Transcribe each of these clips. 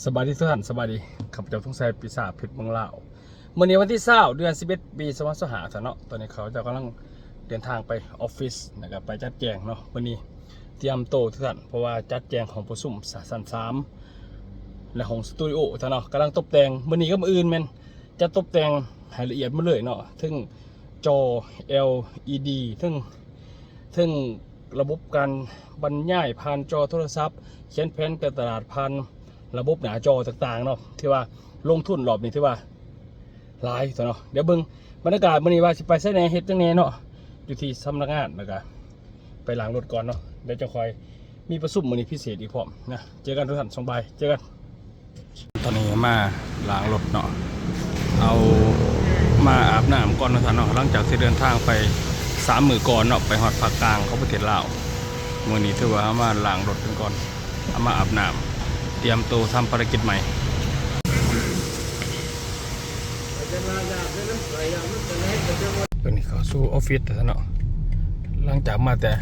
ສະບາຍດີທຸກທ່ານ ສະບາຍດີ ຂ້າພະເຈົ້າ ທອງໄຊ ປີສາດ ເພັດເມືອງລາວ. ມື້ນີ້ວັນທີຊາວ ເດືອນສິບເອັດ ປີສອງພັນຊາວຫ້າ ເນາະ. ຕອນນີ້ຂ້າພະເຈົ້າກຳລັງເດີນທາງໄປອອບຟິດ ແລ້ວກໍໄປຈັດແຈງເນາະ. ມື້ນີ້ຕຽມໂຕທຸກທ່ານ ເພາະວ່າຈັດແຈງຫ້ອງປະຊຸມ ສ- ຊັ້ນສາມ ແລະ ຫ້ອງສະຕູດິໂອ ທ່ານເນາະ ກຳລັງຕົບແຕ່ງ. ມື້ນີ້ກັບມື້ອື່ນແມ່ນຈະຕົບແຕ່ງໃຫ້ລະອຽດໝົດເລີຍເນາະ ເຖິງຈໍ ແອລອີດີ ເຖິງ ເຖິງລະບົບການບັນຍາຍຜ່ານຈໍໂທລະສັບ, ຂຽນແຜນການຕະຫຼາດຜ່ານລະບົບໜ້າຈໍຕ່າງໆເນາະ. ຖືວ່າລົງທຶນລອບນີ້ຖືວ່າຫຼາຍເນາະ. ດຽວເບິ່ງບັນຍາກາດມື້ນີ້ວ່າຊິໄປໃສແດ່ ເຮັດຫຍັງແດ່ເນາະ ຢູ່ທີ່ສຳນັກງານ ແລ້ວກະໄປລ້າງລົດກ່ອນເນາະ. ດຽວຈະຄ່ອຍມີປະຊຸມມື້ນີ້ພິເສດອີກພ້ອມນະ. ເຈີກັນທຸກທ່ານ ຊ່ວງບ່າຍ ເຈີກັນ. ຕອນນີ້ມາລ້າງລົດເນາະ ເອົາມາອາບນ້ຳກ່ອນເນາະທ່ານເນາະ. ຫຼັງຈາກທີ່ເດີນທາງໄປສາມມື້ກ່ອນເນາະ ໄປຮອດພາກກາງຂອງປະເທດລາວ, ມື້ນີ້ຖືວ່າເຮົາມາລ້າງລົດກັນກ່ອນ ເອົາມາອາບນ້ຳ ຕຽມໂຕທຳພາລະກິດໃໝ່. ຕອນນີ້ເຂົ້າສູ່ອອບຟິດແລ້ວເນາະ. ຫຼັງຈາກມາແຕ່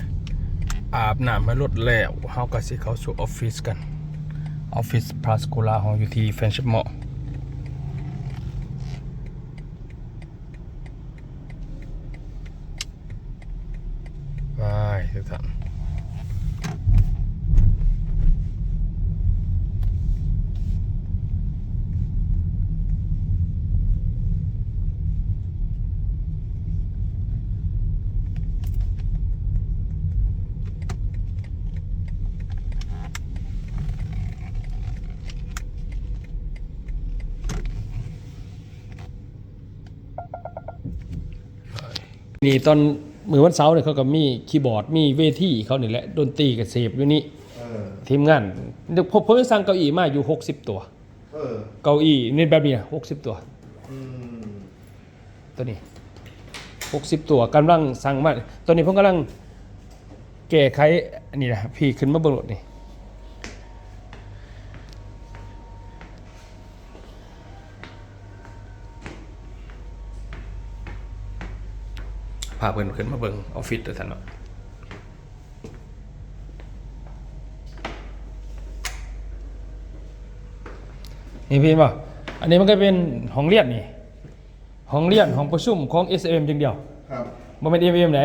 ອາບນ້ຳໃຫ້ລົດແລ້ວ ເຮົາກໍຊິເຂົ້າສູ່ອອບຟິດກັນ. ອອບຟິດພາສໂກລາເຮົາຢູ່ທີ່ Friendship Mall. ໄປ ທຸກທ່ານ. ນີ້ຕອນມື້ວັນເສົານີ້ ເຂົາກໍມີຄີບອດ ມີເວທີເຂົານີ້ແຫຼະ ດົນຕີກໍເສບຢູ່ນີ້. ເອີ ທີມງານ ເອີ ເພິ່ນ ເພິ່ນສັ່ງເກົ້າອີ້ມາຢູ່ຫົກສິບຕົວ. ເອີ ເກົ້າອີ້ນີ້ແບບນີ້ນະ ຫົກສິບຕົວ. ອືມ ຕົວນີ້ຫົກສິບຕົວ ກຳລັງສັ່ງມາ. ຕົວນີ້ເພິ່ນກຳລັງແກ້ໄຂອັນນີ້ນະ. ພີ່ຂຶ້ນມາເບິ່ງໂລດນີ້. ພາເພິ່ນຂຶ້ນມາເບິ່ງອອບຟິດ ວ່າຊັ້ນເນາະ. ນີ້ເຫັນບໍ່? ອັນນີ້ມັນກໍເປັນຫ້ອງລຽນນີ້ ຫ້ອງລຽນ ຫ້ອງປະຊຸມຂອງ ເອສແອລເອັມ ຢ່າງດຽວ. ຄັບ ບໍ່ແມ່ນ ເອັມເອັມ ໃດ.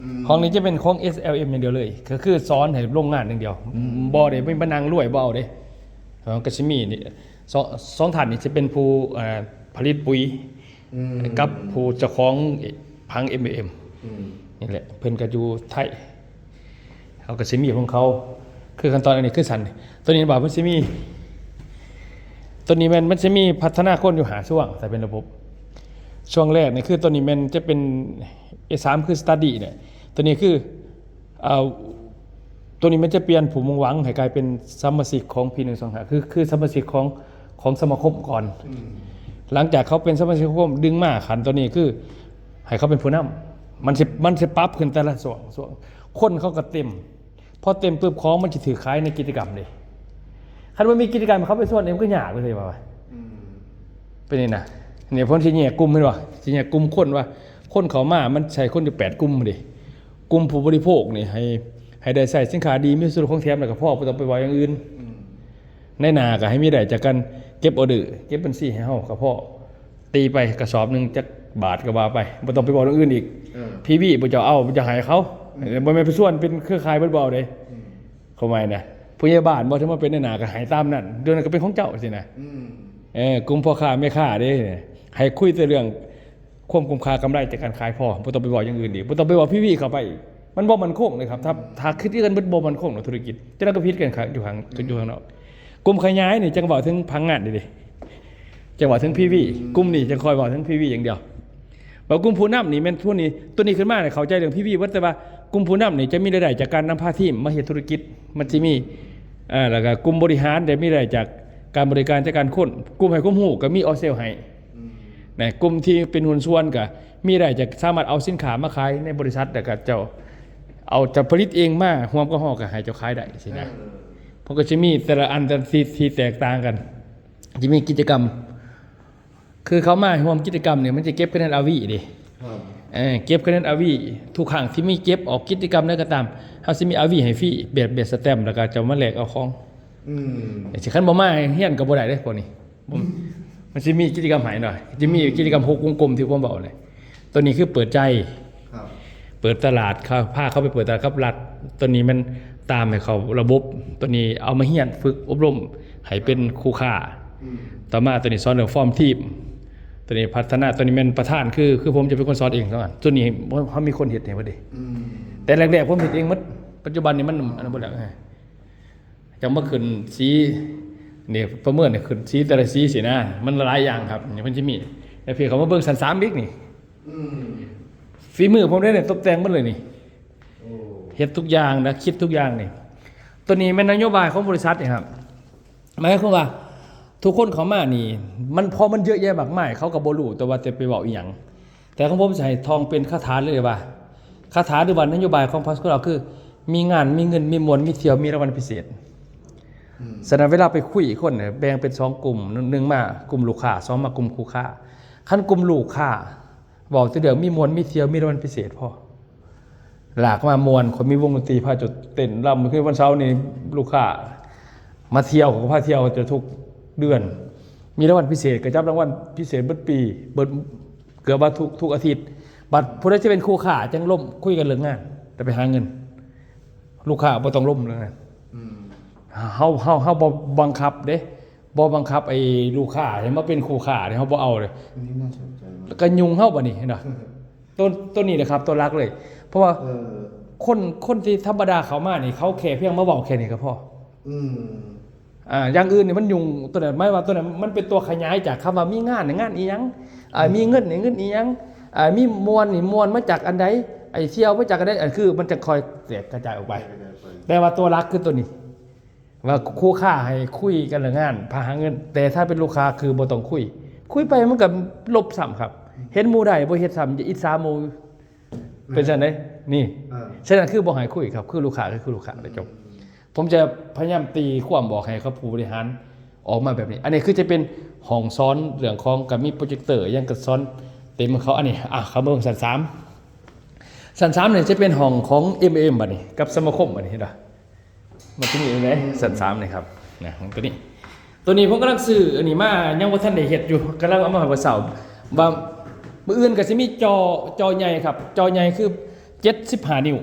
ອືມ ຫ້ອງນີ້ຈະເປັນຂອງ ເອສແອລເອັມ ຢ່າງດຽວເລີຍ ກໍຄືສອນໃຫ້ໂລງງານຢ່າງດຽວ. ອືມ ບໍ່ໄດ້ມີມານັ່ງລວຍ ບໍ່ເອົາເດ້. ເອີ ກໍຊິມີນີ້ ສອງ ສອງທ່ານນີ້ຈະເປັນຜູ້ ເອີ ຜະລິດປຸຍ ອືມ ກັບຜູ້ເຈົ້າຂອງຜັງ ເອັມເອັມ ອືມ ນີ້ແຫຼະ ເພິ່ນກໍຢູ່ໄທ. ເຂົາກໍຊິມີຂອງເຂົາ ຄືຂັ້ນຕອນອັນນີ້ຄືຊັ້ນ. ຕົວນີ້ວ່າມັນຊິມີ ຕົວນີ້ແມ່ນມັນຊິມີພັດທະນາຄົນຢູ່ຫ້າຊ່ວງ ຖ້າເປັນລະບົບ. ຊ່ວງແລກນີ້ຄືຕົວນີ້ແມ່ນຈະເປັນ ເອສາມ ຄື study ນີ້. ຕົວນີ້ຄື ເອົາ ຕົວນີ້ມັນຈະປ່ຽນຜູ້ມຸ່ງຫວັງໃຫ້ກາຍເປັນສະມາຊິກຂອງ ພີໜຶ່ງສອງຫ້າ ຄື ຄືສະມາຊິກຂອງ ຂອງສະມາຄົມກ່ອນ. ອືມ ຫຼັງຈາກເຂົາເປັນສະມາຊິກສະມາຄົມ ດຶງມາຂັ້ນຕົວນີ້ຄືໃຫ້ເຂົາເປັນຜູ້ນຳ. ມັນຊິ ມັນຊິປັບຂຶ້ນແຕ່ລະຊ່ວງ ຊ່ວງ ຄົນເຂົາກໍເຕັມ. ພໍເຕັມປຶບ ຂອງມັນຊິຖືກຂາຍໃນກິດຈະກຳເດ້. ຄັນບໍ່ມີກິດຈະກຳ ເຂົາໄປຊວນນີ້ມັນກໍຍາກເລີຍວ່າ. ອືມ ເປັນນີ້ນະ. ນີ້ເພິ່ນຊິແຍກກຸ່ມ ເຫັນບໍ່? ຊິແຍກກຸ່ມຄົນວ່າ ຄົນເຂົ້າມາ ມັນໃຊ້ຄົນຢູ່ແປດກຸ່ມເດ້. ກຸ່ມຜູ້ບໍລິໂພກນີ້ ໃຫ້ ໃຫ້ໄດ້ໃຊ້ສິນຄ້າດີ ມີສ່ວນລົດຂອງແຖມແລ້ວກໍພໍ ບໍ່ຕ້ອງໄປເວົ້າຢ່າງອື່ນ. ອືມ ນາຍໜ້າກໍໃຫ້ມີໄດ້ຈາກການເກັບອໍເດີ ເກັບບັນຊີໃຫ້ເຮົາກໍພໍ. ຕີໄປກະສອບໜຶ່ງຈັກບາດກໍວ່າໄປ ບໍ່ຕ້ອງໄປເວົ້າເລື່ອງອື່ນອີກ. ເອີ ພີວີ ບໍ່ເຈົ້າເອົາ ບໍ່ເຈົ້າໃຫ້ເຂົາ. ອືມ ບໍ່ແມ່ນໄປຊວນເປັນເຄືອຂ່າຍເບິດ ບໍ່ເອົາເດ້. ອືມ ຄວາມໝາຍນະ ຜູ້ໃຫຍ່ບ້ານບໍ່ ຖືວ່າເປັນນາຍໜ້າກໍໃຫ້ຕາມນັ້ນ ດຽວນັ້ນກໍເປັນຂອງເຈົ້າຊີ້ນະ. ອືມ ເອີ ກຸ່ມພໍ່ຄ້າແມ່ຄ້າເດ້ ໃຫ້ຄຸຍແຕ່ເລື່ອງ ຄວາມຄຸ້ມຄ່າກຳໄລຈາກການຂາຍພໍ ບໍ່ຕ້ອງໄປເວົ້າຢ່າງອື່ນອີກ ບໍ່ຕ້ອງໄປເວົ້າພີວີເຂົ້າໄປອີກ. ມັນບໍ່ໝັ້ນຄົງເລີຍຄັບ ຖ້າ ຖ້າຄິດຄືກັນເບິດບໍ່ໝັ້ນຄົງເນາະ ທຸລະກິດ. ຈັ່ງນັ້ນກໍຜິດກັນຄັບ ຢູ່ຂ້າງ ຢູ່ຂ້າງນອກ. ກຸ່ມຂະຫຍາຍນີ້ຈັ່ງເວົ້າເຖິງພະນັກງານນີ້ເດ້ ຈັ່ງເວົ້າເຖິງພີວີ. ອືມ ກຸ່ມນີ້ຈັ່ງຄ່ອຍເວົ້າເຖິງພີວີຢ່າງດຽວ. ວ່າກຸ່ມຜູ້ນຳນີ້ແມ່ນພວກນີ້ ຕົວນີ້ຂຶ້ນມານີ້ເຂົ້າໃຈເລື່ອງພີວີເບິດ ແຕ່ວ່າກຸ່ມຜູ້ນຳນີ້ຈະມີລາຍໄດ້ຈາກການນຳພາທີມມາເຮັດທຸລະກິດ ມັນຊິມີ ເອີ ແລ້ວກໍກຸ່ມບໍລິຫານຈະມີລາຍໄດ້ຈາກການບໍລິການຈັດການຄົນ ກຸ່ມໃຫ້ຄວາມຮູ້ກໍມີອອເຊວໃຫ້. ອືມ ນະ ກຸ່ມທີ່ເປັນຫຸ້ນສ່ວນກໍມີລາຍໄດ້ຈາກສາມາດເອົາສິນຄ້າມາຂາຍໃນບໍລິສັດ ແລ້ວກໍເຈົ້າເອົາ ເຈົ້າຜະລິດເອງມາຮ່ວມກັບເຮົາກໍໃຫ້ເຈົ້າຂາຍໄດ້ຊີ້ນະ. ເອີ ເພິ່ນກໍຊິມີແຕ່ລະອັນທີ່ ທີ່ແຕກຕ່າງກັນ ຈະມີກິດຈະກຳ ຄືເຂົ້າມາຮ່ວມກິດຈະກຳນີ້ ມັນຈະເກັບຄະແນນອາວີເດ້. ເອີ ເກັບຄະແນນອາວີ ທຸກຄັ້ງທີ່ມີເກັບອອກກິດຈະກຳໃດກໍຕາມ ເຮົາຊິມີອາວີໃຫ້ຟຣີ ແບບ ແບບສະແຕັມ ແລ້ວກໍເຈົ້າມາແລກເອົາຂອງ. ອືມ ຊິຄັນບໍ່ມາຮຽນກໍບໍ່ໄດ້ເດ້ພວກນີ້. ບໍ່ ອືມ ມັນຊິມີກິດຈະກຳໃຫ້ເນາະ ຈະມີ ອືມ ກິດຈະກຳຫົກວົງກົມທີ່ຜົມເວົ້າແຫຼະ. ຕົວນີ້ຄືເປີດໃຈ ຄັບ ເປີດຕະຫຼາດ ເຂົາ ພາເຂົາໄປເປີດຕະຫຼາດກັບລັດ. ຕົວນີ້ແມ່ນຕາມໃຫ້ເຂົ້າລະບົບ ຕົວນີ້ເອົາມາຮຽນຝຶກອົບຮົມໃຫ້ເປັນຄູຄ້າ. ອືມ ຕໍ່ມາຕົວນີ້ສອນເລື່ອງຟອມທີມ ຕົວນີ້ພັດທະນາ ຕົວນີ້ແມ່ນປະທານ ຄື ຄືຜົມຈະເປັນຄົນສອນເອງສອງອັນ. ຕົວນີ້ເຮົາມີຄົນເຮັດໃຫ້ເບິດເດ້. ອືມ ແຕ່ແລກໆ ຜົມເຮັດເອງໝົດ ປັດຈຸບັນນີ້ມັນອັນນັ້ນເບິດແລ້ວ. ເອີ ຈັ່ງມາຂຶ້ນສີ ນີ້ປະເມີນຂຶ້ນສີແຕ່ລະສີຊີ້ນະ ມັນຫຼາຍຢ່າງຄັບ. ນີ້ເພິ່ນຊິມີ ແລ້ວພີ່ເຂົ້າມາເບິ່ງຊັ້ນສາມອີກນີ້. ອືມ ຝີມືຜົມເດ້ນີ້ ຕົບແຕ່ງໝົດເລີຍນີ້. ໂອ້ ເຮັດທຸກຢ່າງນະ ຄິດທຸກຢ່າງນີ້. ຕົວນີ້ແມ່ນນະໂຍບາຍຂອງບໍລິສັດນີ້ຄັບ. ໝາຍຄວາມວ່າທຸກຄົນເຂົ້າມານີ້ ມັນ ເພາະມັນເຍອະແຍະມາກມາຍ ເຂົາກໍບໍ່ຮູ້ ແຕ່ວ່າຈະໄປເວົ້າອີ່ຫຍັງ. ແຕ່ຂອງຜົມຈະໃຫ້ທ່ອງເປັນຄາຖາເລີຍວ່າ ຄາຖາ ຫຼືວ່ານະໂຍບາຍຂອງພັກຂອງເຮົາຄື ມີງານ ມີເງິນ ມີມ່ວນ ມີທ່ຽວ ມີລາງວັນພິເສດ. ອືມ ສະນັ້ນເວລາໄປຄຸຍຄົນ ແບ່ງເປັນສອງກຸ່ມ ໜຶ່ງມາກຸ່ມລູກຄ້າ ສອງມາກຸ່ມຄູ່ຄ້າ. ຄັນກຸ່ມລູກຄ້າ ເວົ້າແຕ່ເລື່ອງມີມ່ວນ ມີທ່ຽວ ມີລາງວັນພິເສດພໍ. ລາກມາມ່ວນ ຂ້ອຍມີວົງດົນຕີພາເຈົ້າເຕັ້ນລຳ ຄືວັນເສົານີ້ລູກຄ້າມາທ່ຽວ ຂ້ອຍກໍພາທ່ຽວເຈົ້າທຸກເດືອນ. ມີລາງວັນພິເສດ ກໍຈັບລາງວັນພິເສດເບິດປີ ເບິດ ເກືອບວ່າທຸກ ທຸກອາທິດ. ບັດຜູ້ໃດຊິເປັນຄູ່ຄ້າຈັ່ງລົມຄຸຍກັນເລື່ອງງານ ແຕ່ໄປຫາເງິນ ລູກຄ້າບໍ່ຕ້ອງລົມເລື່ອງນັ້ນ. ອືມ ເຮົາ ເຮົາ ເຮົາບໍ່ບັງຄັບເດ້ ບໍ່ບັງຄັບໄອ້ລູກຄ້າໃຫ້ມາເປັນຄູ່ຄ້າເດ້ ເຮົາບໍ່ເອົາເດ້. ອັນນີ້ໜ້າສົນໃຈມາກ ແລ້ວກໍຫຍຸ້ງເຮົາບັດນີ້ ເຫັນບໍ່? ຕົວ ຕົວນີ້ແຫຼະຄັບ ຕົວຫຼັກເລີຍ ເພາະວ່າ ເອີ ຄົນ ຄົນທີ່ທຳມະດາເຂົ້າມານີ້ ເຂົາແຄ່ພຽງມາເວົ້າແຄ່ນີ້ກໍພໍ. ອືມ ອ່າ ຢ່າງອື່ນນີ້ມັນຫຍຸ້ງ ຕົວນັ້ນ ໝາຍວ່າຕົວນັ້ນມັນເປັນຕົວຂະຫຍາຍຈາກຄຳວ່າມີງານ ງານອີ່ຫຍັງ ອ່າ ອືມ ມີເງິນນີ້ ເງິນອີ່ຫຍັງ ອ່າ ມີມ່ວນນີ້ ມ່ວນມາຈາກອັນໃດ ໄອ້ທ່ຽວມາຈາກອັນໃດ ອັນຄືມັນຈະຄ່ອຍແຕກກະຈາຍອອກໄປ. ແຕ່ວ່າຕົວຫຼັກຄືຕົວນີ້ ວ່າຄູ່ຄ້າໃຫ້ຄຸຍກັນເລື່ອງງານ ພາຫາເງິນ ແຕ່ຖ້າເປັນລູກຄ້າຄືບໍ່ຕ້ອງຄຸຍ ຄຸຍໄປມັນກໍລົບຊ້ຳຄັບ. ເຫັນໝູ່ໄດ້ບໍ່ເຮັດຊ້ຳ ຈະອິດສາໝູ່ ເປັນຊັ້ນເດ້. ນີ້ ອ່າ ສະນັ້ນຄືບໍ່ໃຫ້ຄຸຍຄັບ ຄືລູກຄ້າກໍຄືລູກຄ້າ ແລ້ວຈົບ. ອືມ ຜົມຈະພະຍາຍາມຕີຄວາມບອກໃຫ້ເຂົາ ຜູ້ບໍລິຫານອອກມາແບບນີ້. ອັນນີ້ຄືຈະເປັນຫ້ອງສອນເລື່ອງຂອງ ກໍມີໂປຣເຈັກເຕີຫຍັງກໍສອນເຕັມຂອງເຂົາ. ອັນນີ້ ອ່າ ເຂົ້າມາເບິ່ງຊັ້ນສາມ ຊັ້ນສາມນີ້ຈະເປັນຫ້ອງຂອງເອັມເອັມ ບັດນີ້ ກັບສະມາຄົມ ບັດນີ້ ເຫັນບໍ່? ມັນຈະມີຢູ່ໃນ ອືມ ຊັ້ນສາມນີ້ຄັບ ນະ ຂອງຕົວນີ້ ຕົວນີ້ຜົມກຳລັງຊື້ອັນນີ້ມາ ຍັງບໍ່ທັນໄດ້ເຮັດຢູ່ ກຳລັງເອົາມາໃຫ້ມື້ເຊົ້າ ວ່າມື້ອື່ນກໍຊິມີຈໍ ຈໍໃຫຍ່ຄັບ ຈໍໃຫຍ່ຄືເຈັດສິບຫ້ານິ້ວ.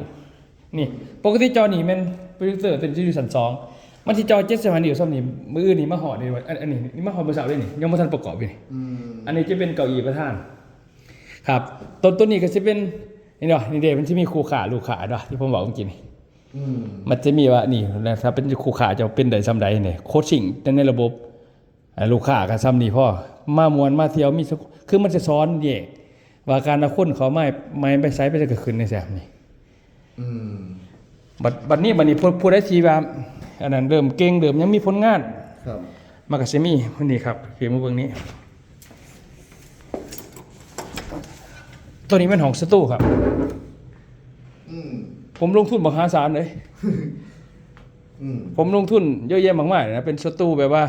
ນີ້ ປົກກະຕິຈໍນີ້ແມ່ນໂປຣເຈັກເຕີຕົວນີ້ຈະຢູ່ຊັ້ນສອງ ມັນຊິຈໍເຈັດສິບຫ້ານິ້ວສ່ຳນີ້. ມື້ອື່ນນີ້ມາຮອດນີ້ ອັນ ອັນນີ້ ນີ້ມາຮອດມື້ເຊົ້າເດ້ນີ້ ຍັງບໍ່ທັນປະກອບຢູ່ນີ້. ອືມ ອັນນີ້ຈະເປັນເກົ້າอี้ປະທານຄັບ. ຕົວ ຕົວນີ້ກໍຊິເປັນ ນີ້ເນາະ ນີ້ເດ້ ມັນຊິມີຄູ່ຄ້າລູກຄ້າເນາະ ທີ່ຜົມເວົ້າເມື່ອກີ້ນີ້. ອືມ ມັນຈະມີວ່ານີ້ນະ ຖ້າເປັນຄູ່ຄ້າເຈົ້າເປັນໄດ້ສ່ຳໃດນີ້ ໂຄດຊິງແຕ່ໃນລະບົບ ອ່າ ລູກຄ້າກໍສ່ຳນີ້ພໍ ມາມ່ວນມາທ່ຽວ ມີ ຄືມັນຈະສອນແຍກວ່າການເອົາຄົນເຂົ້າມາໃໝ່ໄປໃສໄປໃສກໍຂຶ້ນໃນແຊມນີ້. ອືມ ບັດ ບັດນີ້ ບັດນີ້ຜູ້ ຜູ້ໃດທີ່ວ່າ ອັນນັ້ນ ເລີ່ມເກັ່ງ ເລີ່ມຍັງມີຜົນງານ ຄັບ ມັນກໍຊິມີນີ້ຄັບ ເພງມາເບິ່ງນີ້ ຕົວນີ້ແມ່ນຫ້ອງສະຕູຄັບ. ອືມ ຜົມລົງທຶນມະຫາສານເດ້. ອືມ ຜົມລົງທຶນເຍອະແຍະມາກມາຍນະ ເປັນສະຕູແບບວ່າ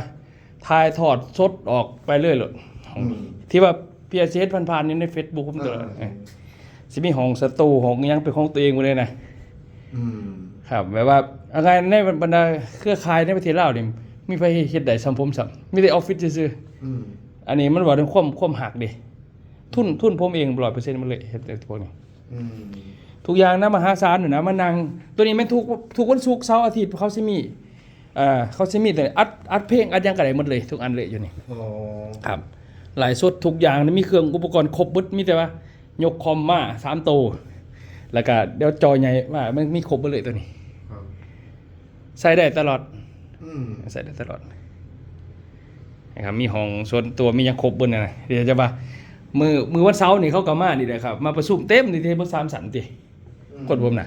ຖ່າຍທອດສົດອອກໄປເລີຍໂລດ. ອືມ ທີ່ວ່າເພຍຊິເຫັນຜ່ານໆຢູ່ໃນເຟສບຸກ ເອີ ເອີ ຊິມີຫ້ອງສະຕູ ຫ້ອງຫຍັງເປັນຂອງຕົວເອງໝົດເລີຍນະ. ອືມ ຄັບ ແບບວ່າ ເອົາງ່າຍໃນບັນດາເຄືອຂ່າຍໃນປະເທດລາວນີ້ ມີໃຜເຮັດໄດ້ສ່ຳຜົມຊ້ຳ ມີແຕ່ອອບຟິດຊື່ໆ. ອືມ ອັນນີ້ມັນເວົ້າເຖິງຄວາມ ຄວາມຮັກເດ້ ທຶນ ອືມ ທຶນຜົມເອງຮ້ອຍເປີເຊັນໝົດເລີຍ ເຮັດໄດ້ພວກນີ້. ອືມ ທຸກຢ່າງນະ ມະຫາສານຢູ່ນະ ມານັ່ງ ຕົວນີ້ແມ່ນທຸກ ທຸກວັນສຸກ ເສົາ ອາທິດ ເຂົາຊິມີ ເອີ ເຂົາຊິມີແຕ່ອັດ ອັດເພງ ອັດຫຍັງກໍໄດ້ໝົດເລີຍ ທຸກອັນເລີຍຢູ່ນີ້. ອໍ ຄັບ ໄລຟ໌ສົດທຸກຢ່າງ ມີເຄື່ອງອຸປະກອນຄົບເບິດ ມີແຕ່ວ່າຍົກຄອມມາສາມໂຕ ແລ້ວກໍດຽວຈໍໃຫຍ່ມາ ມັນມີຄົບເບິດເລີຍຕົວນີ້. ຄັບ ໃຊ້ໄດ້ຕະຫຼອດ. ອືມ ໃຊ້ໄດ້ຕະຫຼອດນະຄັບ ມີຫ້ອງສ່ວນຕົວ ມີຫຍັງຄົບເບິດນະ. ດຽວຈະວ່າ ມື້ ມື້ວັນເສົານີ້ເຂົາກໍມານີ້ແຫຼະຄັບ ມາປະຊຸມເຕັມນີ້ ເຮັດເບິດສາມຊັ້ນຕິ. ອືມ ຄົນຜົມນະ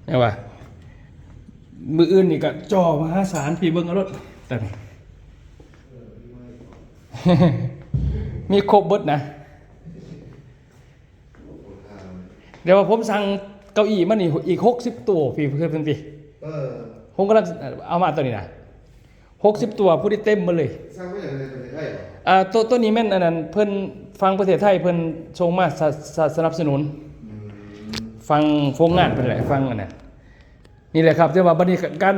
ແຕ່ວ່າມື້ອື່ນນີ້ກໍຈໍມະຫາສານ ພີ່ເບິ່ງເອົາໂລດ ຕອນນີ້ ມີຄົບເບິດນະ. ດຽວວ່າຜົມສັ່ງເກົ້າອີ້ມານີ້ອີກຫົກສິບຕົວ ພີ່ເພິ່ນຕິ. ເອີ ຜົມກຳລັງເອົາມາຕົວນີ້ນະ ຫົກສິບຕົວ ຜູ້ທີ່ເຕັມໝົດເລີຍ. ສັ່ງມາຈາກໃນປະເທດໄທບໍ່? ອ່າ ໂຕ ໂຕນີ້ແມ່ນອັນນັ້ນ ເພິ່ນ ຝັ່ງປະເທດໄທເພິ່ນສົ່ງມາສະ ສະ ສະໜັບສະໜູນ. ອືມ ຝັ່ງໂຮງງານເພິ່ນແຫຼະ ຝັ່ງອັນນັ້ນ. ນີ້ແຫຼະຄັບ ແຕ່ວ່າບັດນີ້ການ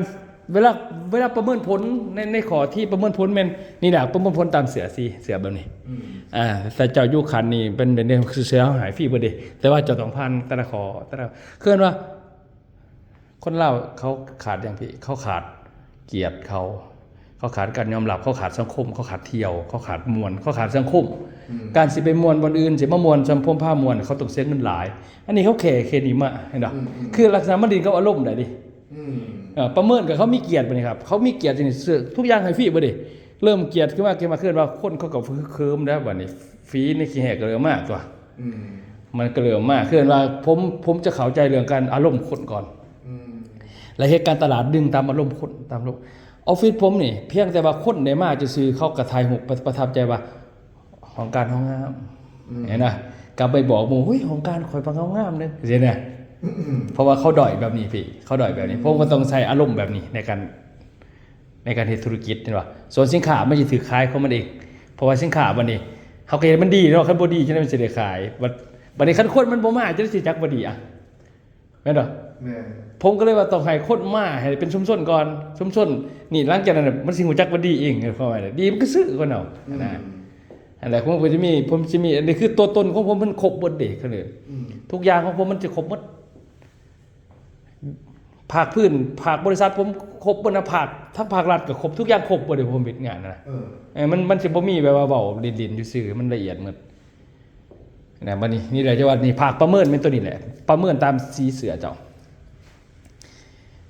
ເວລາ ເວລາປະເມີນຜົນ ໃນ ໃນຂໍ້ທີ່ປະເມີນຜົນແມ່ນນີ້ແຫຼະ ປະເມີນຜົນຕາມເສື້ອ ສີເສື້ອແບບນີ້ ອືມ ອ່າ ແຕ່ເຈົ້າຢູ່ຂັ້ນນີ້ເປັນ ເປັນເລື່ອງເສື້ອເຮົາໃຫ້ຟຣີເບິດເດ ແຕ່ວ່າເຈົ້າຕ້ອງຜ່ານແຕ່ລະຂໍ້ ແຕ່ລະ ຄືວ່າ ຄົນລາວເຂົາຂາດຫຍັງພີ່? ເຂົາຂາດກຽດເຂົາ ເຂົາຂາດການຍອມຮັບ ເຂົາຂາດສັງຄົມ ເຂົາຂາດທ່ຽວ ເຂົາຂາດມ່ວນ ເຂົາຂາດສັງຄົມ ອືມ ການຊິໄປມ່ວນບ່ອນອື່ນ ຊິມາມ່ວນສ່ຳຜົມພາມ່ວນ ເຂົາຕ້ອງເສຍເງິນຫຼາຍ ອັນນີ້ເຂົາແຄ່ ແຄ່ນີ້ມາ ເຫັນບໍ່? ອືມໆ ຄືລັກສະນະມັນຫຼິ້ນກັບອາລົມໄດ້ເດ ອືມ ເອີ ປະເມີນກໍເຂົາມີກຽດບັດນີ້ຄັບ ເຂົາມີກຽດຈັ່ງຊີ້ ທຸກຢ່າງໃຫ້ຟຣີເບິດເດ ເລີ່ມກຽດຂຶ້ນມາ ກຽດມາ ຄືວ່າຄົນເຂົາກໍເຂີມແລ້ວບັດນີ້ ຝີໃນຂີ້ແຮ້ກໍເລີ່ມມາຕົວະ ອືມ ມັນກໍເລີ່ມມາ ຄືວ່າຜົມ ຜົມຈະເຂົ້າໃຈເລື່ອງການອາລົມຄົນກ່ອນ ອືມ ແລະເຮັດການຕະຫຼາດດຶງຕາມອາລົມຄົນ ຕາມໂລກ ອອບຟິດຜົມນີ້ ພຽງແຕ່ວ່າຄົນໄດ້ມາຊື່ໆ ເຂົາກໍຖ່າຍຮູບປະ ປະທັບໃຈວ່າຫ້ອງການເຮົາງາມ ອືມ ເຫັນນະ ກັບໄປບອກໝູ່ ໂອ້ຍ ຫ້ອງການຂ້ອຍປະງາມໆເດີ ຈັ່ງຊີ້ນະ ອືມ ເພາະວ່າເຂົາດ້ອຍແບບນີ້ພີ່ ເຂົາດ້ອຍແບບນີ້ ອືມ ຜົມກໍຕ້ອງໃຊ້ອາລົມແບບນີ້ໃນການ ໃນການເຮັດທຸລະກິດ ເຫັນບໍ່? ສ່ວນສິນຄ້າມັນຊິຖືກຂາຍຂອງມັນເອງ ເພາະວ່າສິນຄ້າບັດນີ້ ເຮົາກໍເຮັດໃຫ້ມັນດີເນາະ ຄັນບໍ່ດີຈັ່ງໃດມັນຊິໄດ້ຂາຍ ບັດ ບັດນີ້ຄັນຄົນມັນບໍ່ມາ ຈັ່ງໃດຊິຈັກວ່າດີອະ ແມ່ນບໍ່? ແມ່ນ ຜົມກໍເລີຍວ່າຕ້ອງໃຫ້ຄົນມາໃຫ້ເປັນຊຸມຊົນກ່ອນ ຊຸມຊົນນີ້ ຫຼັງຈາກນັ້ນມັນຊິຮູ້ຈັກວ່າດີເອງ ເພາະວ່າດີມັນກໍຊື້ຄົນເຮົາ ອືມ ນະ ອັນນັ້ນແຫຼະ ຜົມກໍຈະມີ ຜົມຊິມີ ອັນນີ້ຄືຕົວຕົນຂອງຜົມ ມັນຄົບເບິດເດ ຄື ອືມ ທຸກຢ່າງຂອງຜົມມັນຈະຄົບໝົດ. ພາກພື້ນ ພາກບໍລິສັດ ຜົມຄົບເບິດນະ ພາກ ທັງພາກລັດກໍຄົບ ທຸກຢ່າງຄົບເບິດເດ ຜົມເຮັດງານນະ ເອີ ເອີ ມັນ ມັນຊິບໍ່ມີແບບວ່າເວົ້າຫຼິ້ນໆຊື່ໆ ມັນລະອຽດໝົດນະ. ບັດນີ້ ນີ້ແຫຼະ ຈະວ່ານີ້ພາກປະເມີນແມ່ນຕົວນີ້ແຫຼະ ປະເມີນຕາມສີເສື້ອເຈົ້າ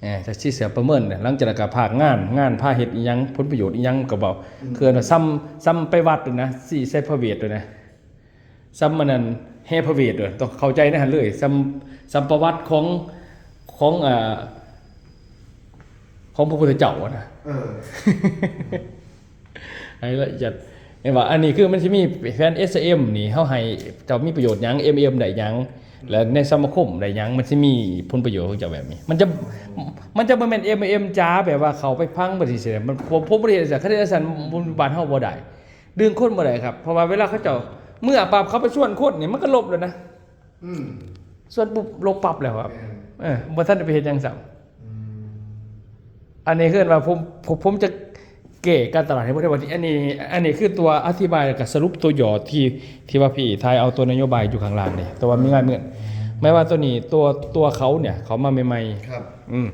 ເອີ ແຕ່ສີເສື້ອປະເມີນ ຫຼັງຈາກນັ້ນກໍພາກງານ ງານພາເຮັດອີ່ຫຍັງ ຜົນປະໂຫຍດອີ່ຫຍັງກໍເວົ້າ ອືມ ຄືວ່າສ່ຳ ສ່ຳໄປວັດນະ ສີໃສ່ພະເວດນະ ສ່ຳອັນນັ້ນແຫ່ພະເວດເດີ ຕ້ອງເຂົ້າໃຈໃນຫັ້ນເລີຍ ສ່ຳ ສ່ຳປະຫວັດຂອງ ຂອງ ເອີ ຂອງພະພຸດທະເຈົ້ານະ ເອີ ໃຫ້ລະອຽດ ເຫັນບໍ່? ອັນນີ້ຄືມັນຊິມີແຜ່ນ ເອສເອັມ ນີ້ ເຮົາໃຫ້ເຈົ້າມີປະໂຫຍດຫຍັງ ເອັມເອັມ ໄດ້ຫຍັງ ແລະ ໃນສະມາຄົມໄດ້ຫຍັງ ມັນຊິມີຜົນປະໂຫຍດຂອງເຈົ້າແບບນີ້ ມັນຈະ ມັນຈະບໍ່ແມ່ນ ເອັມເອັມ ຈ໋າ ແບບວ່າເຂົ້າໄປພັງ ບໍ່ຊິເສຍ ມັນ ຜົມ ຜົມບໍ່ໄດ້ເຮັດ ຄັນເຮັດຈັ່ງຊັ້ນ ບ້ານເຮົາບໍ່ໄດ້ ດຶງຄົນບໍ່ໄດ້ຄັບ ເພາະວ່າເວລາເຂົາເຈົ້າເມືອປັບ ເຂົາໄປຊວນຄົນນີ້ ມັນກໍລົບແລ້ວນະ ອືມ ຊວນປຸບລົບປັບແລ້ວຄັບ ແມ່ນ ເອີ ບໍ່ທັນໄດ້ໄປເຮັດຫຍັງຊ້ຳ ອືມ ອັນນີ້ຄືວ່າຜົມ ຜົມ ຜົມຈະແກ້ການຕະຫຼາດໃຫ້ບໍ່ໄດ້ວ່າ ອັນນີ້ ອັນນີ້ຄືຕົວອະທິບາຍ ແລ້ວກໍສະຫຼຸບຕົວຫຍໍ້ທີ່ ທີ່ວ່າພີ່ຖ່າຍເອົາຕົວນະໂຍບາຍຢູ່ຂ້າງລ່າງນີ້ ແຕ່ວ່າມີງານເມືອນ ແມ່ນວ່າຕົວນີ້ ຕົວ ຕົວເຂົາເນຍ ເຂົາມາໃໝ່ໆ ຄັບ ອືມ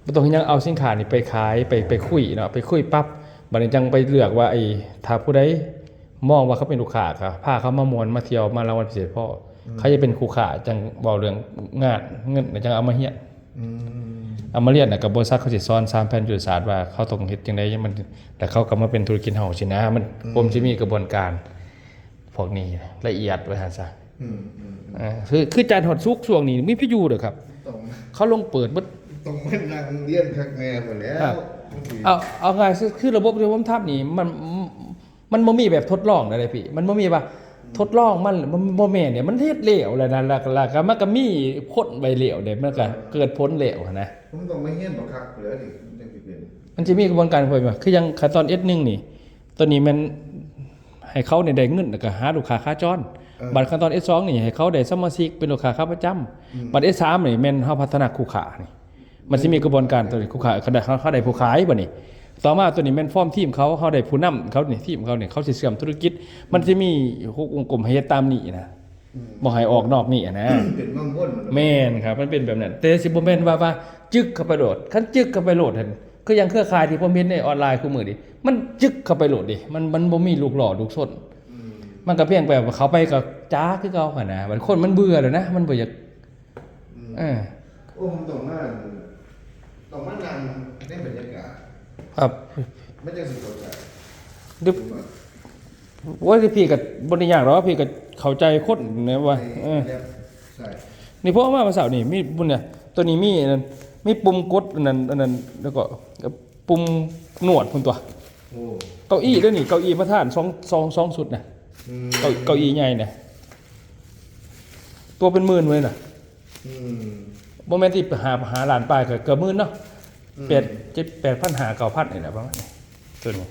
ບໍ່ຕ້ອງຫຍັງ ເອົາສິນຄ້ານີ້ໄປຂາຍ ໄປ ໄປຄຸຍເນາະ ໄປຄຸຍປັບ ບັດນີ້ຈັ່ງໄປເລືອກວ່າ ໄອ້ ຖ້າຜູ້ໃດມອງວ່າເຂົາເປັນລູກຄ້າ ກໍພາເຂົາມາມ່ວນ ມາທ່ຽວ ມາລາງວັນພິເສດພໍ ອືມ ເຂົາຈະເປັນຄູ່ຄ້າ ຈັ່ງເວົ້າເລື່ອງງານ ເງິນ ແລ້ວຈັ່ງເອົາມາຮຽນ ອືມ ເອົາມາຮຽນ ແລ້ວກໍບໍລິສັດເຂົາຊິສອນສາມແຜນຍຸດທະສາດວ່າເຂົາຕ້ອງເຮັດຈັ່ງໃດ ມັນ ແລ້ວເຂົາກໍມາເປັນທຸລະກິດເຮົາຊີ້ນະ ມັນ ອືມ ຜົມຊິມີກະບວນການພວກນີ້ລະອຽດວ່າຊັ້ນຊະ ອືມ ອືມ ເອີ ຄື ຄືຈັນທ໌ຮອດສຸກຊ່ວງນີ້ມີພາຍຸເດີຄັບ ຕ້ອງ ເຂົາລົງເປີດເບິດ ຕ້ອງມານັ່ງຮຽນຄັກແນ່ພຸ້ນແຫຼ້ວ ເອົາ ເອົາງ່າຍຄື ຄືລະບົບທີ່ຜົມທຳນີ້ ມັນ ມັນບໍ່ມີແບບທົດລອງໄດ້ພີ່ ມັນບໍ່ມີວ່າ ອືມ ທົດລອງມັນ ມັນບໍ່ແມ່ນເດ ມັນເຮັດແລ້ວແຫຼະນະ ແລ້ວ ແລ້ວກໍມັນກໍມີຜົນໄວ້ແລ້ວເດ ມັນກໍເກີດຜົນແລ້ວຫັ້ນນະ ຜົມຕ້ອງມາຮຽນບັກຄັກພຸ້ນແຫຼ້ວນີ້ ມັນຈັ່ງຊິເປັນ ມັນຊິມີກະບວນການ ຄື ຄືຢ່າງຂັ້ນຕອນ ເອັສ ໜຶ່ງ ນີ້ ຕົວນີ້ແມ່ນໃຫ້ເຂົານີ້ໄດ້ເງິນ ແລ້ວກໍຫາລູກຄ້າຂາຈອນ ເອີ ບັດຂັ້ນຕອນ ເອັສ ສອງ ນີ້ໃຫ້ເຂົາໄດ້ສະມາຊິກເປັນລູກຄ້າຂາປະຈຳ ອືມ ບັດ ເອັສ ສາມ ນີ້ແມ່ນເຮົາພັດທະນາຄູ່ຄ້ານີ້ ມັນຊິມີກະບວນການຕົວນີ້ ຄູ່ຄ້າ ເຂົາໄດ້ ເຂົາ ເຂົາໄດ້ຜູ້ຂາຍບັດນີ້ ຕໍ່ມາຕົວນີ້ແມ່ນຟອມທີມເຂົາ ເຮົາໄດ້ຜູ້ນຳເຂົານີ້ ທີມເຂົານີ້ ເຂົາຊິເຊື່ອມທຸລະກິດ ມັນຊິມີຫົກວົງກົມໃຫ້ເຮັດຕາມນີ້ນະ ອືມ ບໍ່ໃຫ້ອອກນອກນີ້ນະ ເປັນບາງຄົນ ແມ່ນຄັບ ມັນເປັນແບບນັ້ນ ແຕ່ຊິບໍ່ແມ່ນວ່າ ວ່າຈຶກເຂົ້າໄປໂລດ ຄັນຈຶກເຂົ້າໄປໂລດຫັ້ນ ຄືຢ່າງເຄືອຂ່າຍທີ່ຜົມເຫັນໃນອອນລາຍຄູ່ມື້ນີ້ ມັນຈຶກເຂົ້າໄປໂລດເດ ມັນ ມັນບໍ່ມີລູກລໍ້ລູກຊົນ ອືມ ມັນກໍພຽງແຕ່ວ່າເຂົ້າໄປກໍຈ້າຄືເກົ່າຫັ້ນນະ ບັດຄົນມັນເບື່ອແລ້ວນະ ມັນບໍ່ຢາກ ອືມ ເອີ ໂອ້ ມັນຕ້ອງມາ ຕ້ອງມານັ່ງໃນບັນຍາກາດ ຄັບ ມັນຈັ່ງຊິເຂົ້າໃຈ ເດີ ໂອ້ຍ ພີ່ກໍບໍ່ໄດ້ຍາກດອກ ພີ່ກໍເຂົ້າໃຈຄົນນະວ່າ ໃນ ເອີ ໃນ ໃຊ່ ນີ້ ເພາະວ່າມື້ເຊົ້ານີ້ມີບຸນນະ ຕົວນີ້ມີອັນນັ້ນ ມີປຸ່ມກົດອັນນັ້ນ ອັນນັ້ນ ແລ້ວກໍປຸ່ມນວດພຸ້ນຕົວະ ໂອ້ ເກົ້າอี้ເດ້ນີ້ ເກົ້າอี้ປະທານ ສອງ ສອງ ສອງຊຸດນະ ອືມ ເກົ້າ ເກົ້າอี้ໃຫຍ່ນະ ຕົວເປັນໝື່ນເລີຍນະ ອືມ ບໍ່ແມ່ນທີ່ ຫ້າ ຫ້າລ້ານປາຍ ກໍເກືອບໝື່ນເນາະ ອືມ ແປດ ເຈັດ ແປດພັນຫ້າ ເກົ້າພັນນີ້ແຫຼະ ປະມານນີ້ ຕົວນີ້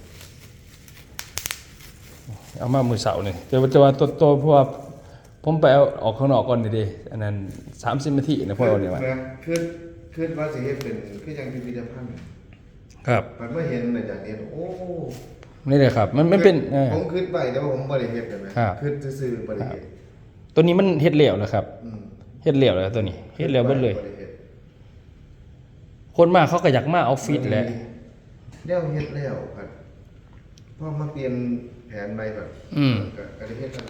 ເອົາມາມື້ເຊົ້ານີ້ ແຕ່ວ່າ ແຕ່ວ່າຕົວ ຕົວ ເພາະວ່າຜົມໄປເອົາອອກຂ້າງນອກກ່ອນນີ້ເດ້ ອັນນັ້ນ ສາມສິບນາທີນະ ພໍເອົານີ້ມາ ຄິດ ຄິດວ່າຊິເຮັດເປັນຄືຈັ່ງພິພິທະພັນ ครับ บัดมาเห็นอาจารย์เฮ็ด โอ้ นี่แหละครับ มันมันเป็นเออ ผมคิดไว้แต่ว่าผมบ่ได้เฮ็ดนะ ครับ คิดซื่อๆบ่ได้เฮ็ด ตัวนี้มันเฮ็ดแล้วแหละครับ อืม เฮ็ดแล้วแหละตัวนี้ เฮ็ดแล้วเบิดเลย บ่ได้ฮ็ด คนมาเขาก็อยากมาออฟฟิศแหละ แนวเฮ็ดแล้วครับ พอมาเปลี่ยนแผนใหม่ครับ อืม ก็ก็ได้เฮ็ดครับ